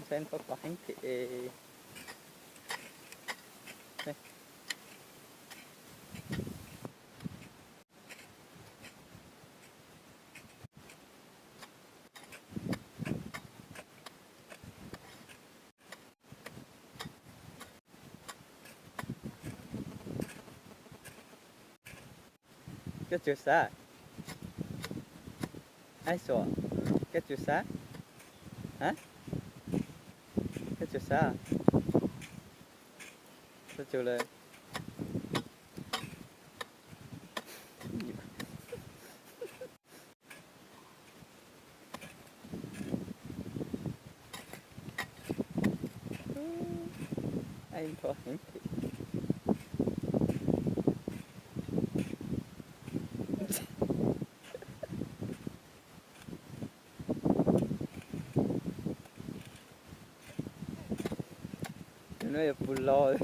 Saib ntau koj heev thiab. Koj tsuas xav, Ai Suam, koj tsuas xav, a, koj tsuas xav, koj tsuas lawm. Ai, ntho heev thiab. Tus no yog puas los.